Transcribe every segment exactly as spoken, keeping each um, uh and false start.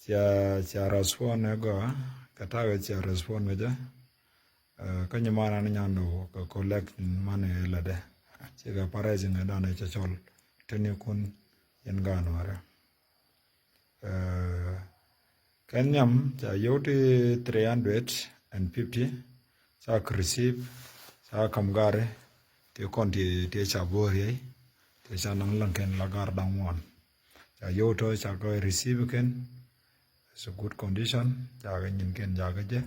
Cia, cia respond ɛ gɔaa, kɛ ta̱a̱ kɛ cia respond kɛ jɛ. Ɛ, kä nyi man an nyan dɔw kɛ collect man ɛ latdɛ. Cikɛ parɛ jiŋ ɛ danɛ cɛ cɔl. Tini kun yɛn gaan wärɛ. Ɛ, kɛn nhiam ca yio̱w ti three hundred and fifty, ca kɛ receive, ca kam gari, ti kɔn ti, ti ca bo̱o̱r yey, ti ca naŋ laŋ kɛn la gar daŋ wan. Ca yio̱w tɔ ca kɛ receive kɛn, it's a good condition, ca kɛ nyin kɛn ca kɛ jɛ,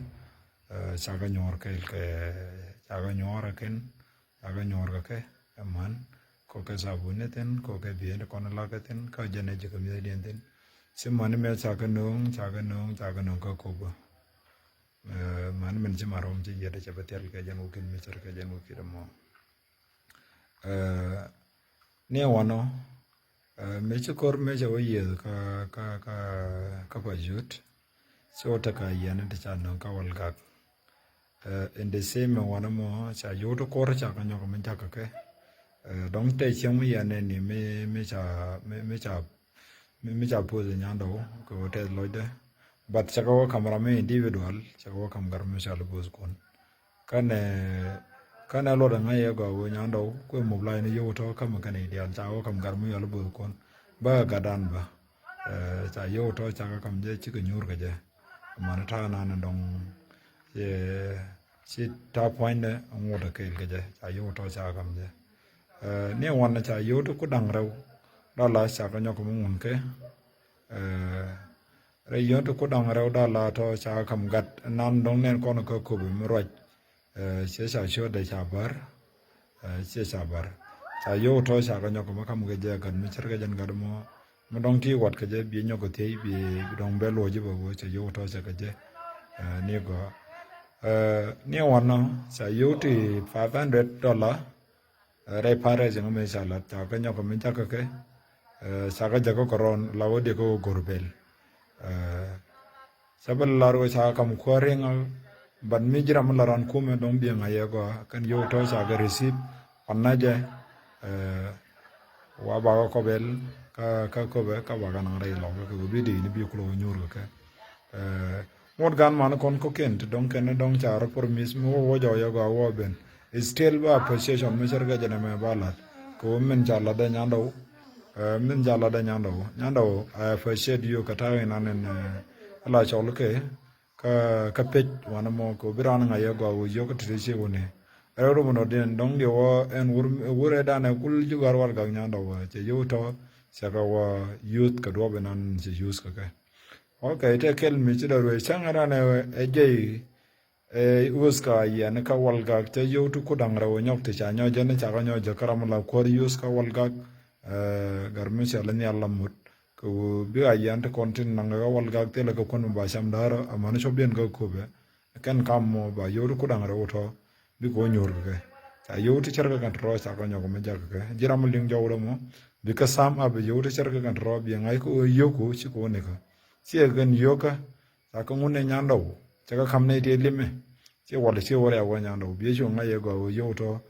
ɛ, ca kɛ nyuɔr kɛ, kɛ, ca kɛ nyuɔr kɛn, ca kɛ nyuɔr kɛ kɛ, ɛ man, kɔ kɛ sabuni thin, kɔ kɛ bi̱i̱n kɔn la kɛ thin, kä jɛn ɛ ji̱ kɛ mi̱eth diɛn thin. Ci mani mɛ ca kɛ no̱o̱ŋ, ca kɛ no̱o̱ŋ, ca kɛ no̱o̱ŋ kä kop bä. Ɛ, mani mɛn ci ma rɔm ci yiɛt cɛ bä thiɛl kɛ jɛn wä kin mi cär kɛ jɛn wä kit mɔ. Ɛ, ni wanɔ, ɛ, mi ci kor mi cɛ wä yieth kä, kä, kä, kä pa jut. Ci wä tekɛ yiɛn ti ca no̱o̱ŋ kä wal gak. Ɛ, in the same wanɔ mɔ ca yot kor ca kɛ nyɔk mi jakä kɛ. Ɛ, dɔŋ tɛ cieŋ mi yiɛn ni mi, mi ca, mi, mi ca mi, mi ca post nyandɔ kɛ wä tɛth lɔcdɛ. But cɛ kɛ wä kam ram mi individual, cɛ kɛ wä kam gar mi ca lɛ post kun. Kanɛ, kanɛ luɔt ŋa̱c yɛ gɔaa wä nyandɔ kuɛ mop la in yio̱w tɔ kam kɛn idial ca wä kam gar mi ca lɛ post kun. Bä gat dan bä. Ɛ, ca yio̱w tɔ ca kɛ kam jɛ cikɛ nyuur kɛ jɛ. Man ta̱a̱ nan dɔŋ. Yɛ ci ta̱a̱ puɔ̱nydɛ ŋot ɛ kɛɛl kɛ jɛ ca yio̱w tɔ ca kɛ kam jɛ. Ɛ, ni wan ca yio̱w ti ku da̱ŋ rɛw. Dɔla ca kɛ nyɔk mi ŋun kɛ. Ɛ, rɛy yio̱w ti ku da̱ŋ rɛw dɔla tɔ ca kam gat nan dɔŋ nɛn kɔn kä kopi mi ruac. Ɛ, ciɛ ca ciötdɛ ca bär. Ɛ, ciɛ ca bär. Ca yio̱w tɔ ca kɛ nyɔk mi kam kɛ jɛ gat mi cär kɛ jɛn gat mɔ. Mi dɔŋ ti wat kɛ jɛ bi nyɔk kɛ thiey bi, bi dɔŋ bɛ luɔc ji̱ bɛ wee ca yio̱w tɔ ca kɛ jɛ. Ɛ, ni gɔaa. Ɛ, ni wanɔ ca yio̱w ti five hundred dollar. Ɛ, rɛy parɛ jiŋ mi ca lat ca kɛ nyɔk mi jakä kɛ. Ɛ, ca kɛ jakä kɛ rɔn la wä diɛ kɛ wä go̱r bel. Ɛ, ca bä lar wä ca kam kuäär riŋ a, but mi ji̱ ram mi la ran kumɛ dɔŋ biɛ ŋa̱c yɛ gɔaa kɛn yio̱w tɔ ca kɛ receive. Pan na jɛ, ɛ, wa bakɛ kɔbɛl kä, kä köpɛ kä bakɛ naŋ rɛy lɔk kɛ kɛ bi di ni bi kulɛ wä nyuur kɛ kɛ. Ɛ, ŋot gan man kɔn kɔkiɛn ti dɔŋ kɛn dɔŋ ca rɔ promise mi wä wä jɔw yɛ gɔaa wä ben. Still ba appreciation mi cär kɛ jɛ nɛ mɛ ba lat. Kɛ wä min ca lat dɛ nyandɔw. Ɛ, min ca lat dɛ nyandɔw. Nyandɔw, I appreciate you kɛ ta̱a̱ in an in, ɛ, ala cɔl kɛ. Kä, kä pec wanɛ mɔ kɛ wä bi ran ŋa̱c yɛ gɔaa wä yio̱k kɛ ti ti ci wä ni. Rɛw ri mɔ nɔ diɛn dɔŋ diɛ wä ɛn wur, wur ɛ danɛ kul ji̱ gɔ̱a̱r wal gak nyandɔw wä. Cɛ yio̱w tɔ, cɛ kɛ wä youth kɛ duɔp in an cɛ youth kɛ kɛ. Ok, tɛ kɛl mi ci dɔ̱r wee cäŋ ran ɛ jɛy, ɛ, uth ka yɛn kä wal gak cɛ yio̱w ti ku da̱ŋ rɛw nyɔk ti ca nyɔk jɛn ca kä nyɔk jɛ kä ram la kuäär uth kä wal gak, ɛ, gar mi cɛ lɛ nhial la mut. Kɛ ɣöö bikɛ yɛn ti kɔn tin naŋ kä wal gak thilɛ kɛ kuän mi ba cam da̱rä amäni cɔp diɛn kä köpɛ. Kɛn kam mɔ ba yio̱w ti ku da̱ŋ rɛw tɔ. Bikɛ wä nyuur kɛ kɛ. Ca yio̱w ti cär kɛ kɛn tɔrɔ ca kɛ nyɔk mi jak kɛ kɛ. Ji̱ ram mi liŋ jɔwdä mɔ. Bikɛ sam a bi yio̱w ti cär kɛ kɛn tɔrɔ bi ŋa̱c kɛ ɣöö yio̱ku ci kɛ wä nikɛ. Ciɛ kɛn yio̱kä. Ca kɛ ŋun ɛ nyandɔw. Cɛ kɛ kam nɛy ti limɛ. Ciɛ wal ciɛ wä rɛw wä nyandɔw. Biɛ cu ŋa̱c yɛ gɔaa ɣöö yio̱w tɔ.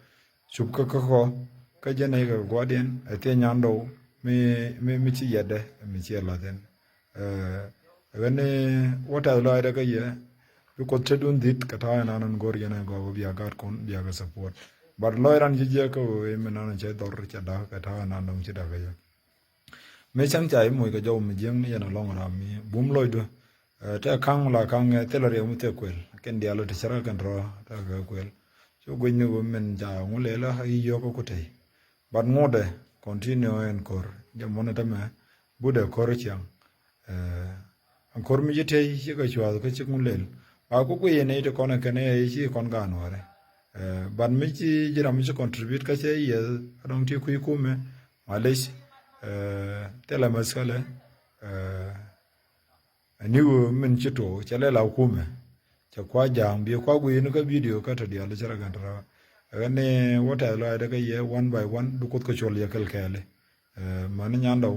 Cup kä kä kɔ. Kä jɛ nɛy kɛ gua̱diɛn. Ɛ thiɛ nyandɔw. Mi, mi, mi ci yɛtdɛ. Mi ciɛ la̱thin. Ɛ, ɣän ni wä tɛth lɔcdɛ kä yɛ. Bi Kuoth te dun dhi̱t kɛ ta̱a̱ ɛn an go̱r yɛn ɛ gɔaa wä bia gat kɔn bia kɛ support. But lɔc ran ci jiɛk kä wee mi nan cɛ dhɔr cɛ da̱k kɛ ta̱a̱ ɛn an dɔ̱ŋ ci da̱k kɛ yɛ. Mi cäŋ ca i̱ moc kɛ jɔw mi jiäŋ ni yɛn alɔŋ ram mi bum lɔcdu. Ɛ, tɛ ka̱ŋ la ka̱ŋ ɛ thilɛ riɛk mi thil kuël. Kɛn diaal ti cär kɛ kɛn rɔ tɛ kɛ kuël. Cu guic ni wä min ca ŋu lɛl a i̱ yio̱k kä ku tɛy. But ŋotdɛ continue ɛn ko̱r jɛ mɔnɛ tämɛ. Butdɛ ko̱r ciaŋ. Ɛ, ɛn ko̱r mi ci tey cikɛ cuath kä cik ŋun lel. Ba ku guiy ɛn iti kɔn ɛ kɛn ɛ ci kɔn gaan wärɛ. Ɛ, but mi ci ji̱ ram mi ci contribute kä cɛ yieth a dɔŋ ti kui̱ kumɛ. Malec. Ɛ, thilɛ mɛskɛlɛ. Ɛ, ɛ ni ɣöö min ci to̱o̱ cɛ lɛ la kumɛ. Cɛ kua ja̱a̱ŋ bi kua guiy ni kä video kä tɔ diaal cɛ rɛ kɛn tɔ rɛ. Ɛ ni wä tɛth lɔcdɛ kä yɛ one by one bi Kuoth kä cuɔl yɛ kɛl kɛɛli. Ɛ, mani nyandɔw.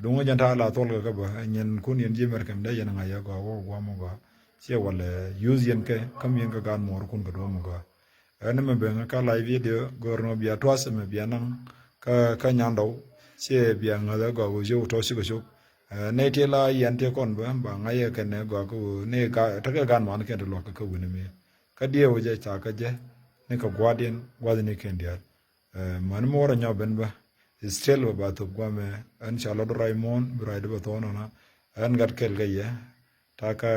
Duŋ jɛn ta̱a̱ la thuɔl kɛ kä bä. Ɛ, nyɛn kun yɛn ji̱ mɛr kɛm dee yɛn ŋa̱c yɛ gɔaa wä guam wä gɔaa. Ciɛ walɛ use yɛn kɛ, käm yɛn kɛ gaat muɔɔr kun kɛ duɔ̱m wä gɔaa. Ɛ, ni mɛ ben kä live video, gör ni mɛ bia tuas, mɛ bia naŋ. Kä, kä nyandɔw. Ciɛ bia ŋäth ɛ gɔaa wä yio̱w tɔ cikɛ cop. Nɛy ti la yɛn ti kɔn bä ba ŋa̱c yɛ kɛn nɛ gɔaa kä ɣöö ni tekɛ gan man kɛn ti luak kä wi̱ni mi kä diɛw jɛ ca kä jɛ ni kɛ gua̱diɛn gua̱thni kɛn diaal. Mani mi wä rɔ nyɔk ben bä still bä ba thop guamɛ. Ɛn ca lɔt ruac muɔ̱ɔ̱n bi ruac di bä thɔɔn ɔna ɛn gat kɛl kä yɛ. Ta kä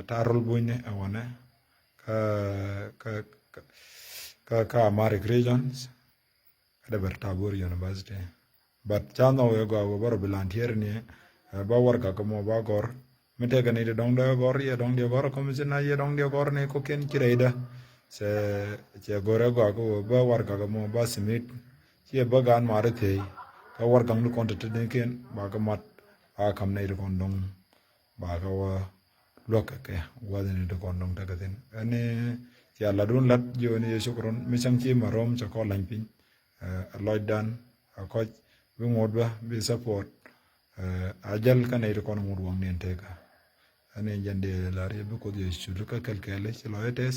ta rol bunyni ɛ wanɛ kä kä kä kä Amharic regions. Kä dee bɛ Tabor University. But ca nhɔk yɛ gɔaa wä bä rɔ bi lantier ni bä warɛgak mɔ ba gɔr. Mi tekɛ ni ti dɔŋ dee gɔr yɛ dɔŋ diɛ gɔr kɔm ci na yɛ dɔŋ diɛ gɔr ni kokiɛn ci rɛydä. Cɛ cɛ gɔr yɛ gɔaa kɛ wä bä warɛgak mɔ ba simit. Ci yɛ bä gaan mari thiey kä warɛgak ni kɔn ti ti ni kiɛn ba kɛ mat. A kam ni ti kɔn dɔŋ ba kɛ wä luäk kɛ kɛ gua̱thni ti kɔn dɔŋ tekɛ thin. Ɛni cia latdun lat jiɔni yɛ cukran mi cäŋ ci ma rɔm cɛ kɔ lany piny. Ɛ lɔcdan a kɔc bi ŋot bä bi support. A jäl kä nɛy ti kɔn ŋot waŋ niɛn tëkä. Ɛni jɛn di lar yɛ bi Kuoth yɛ cul kä kɛl kɛl ci lɔ yɛ tɛth.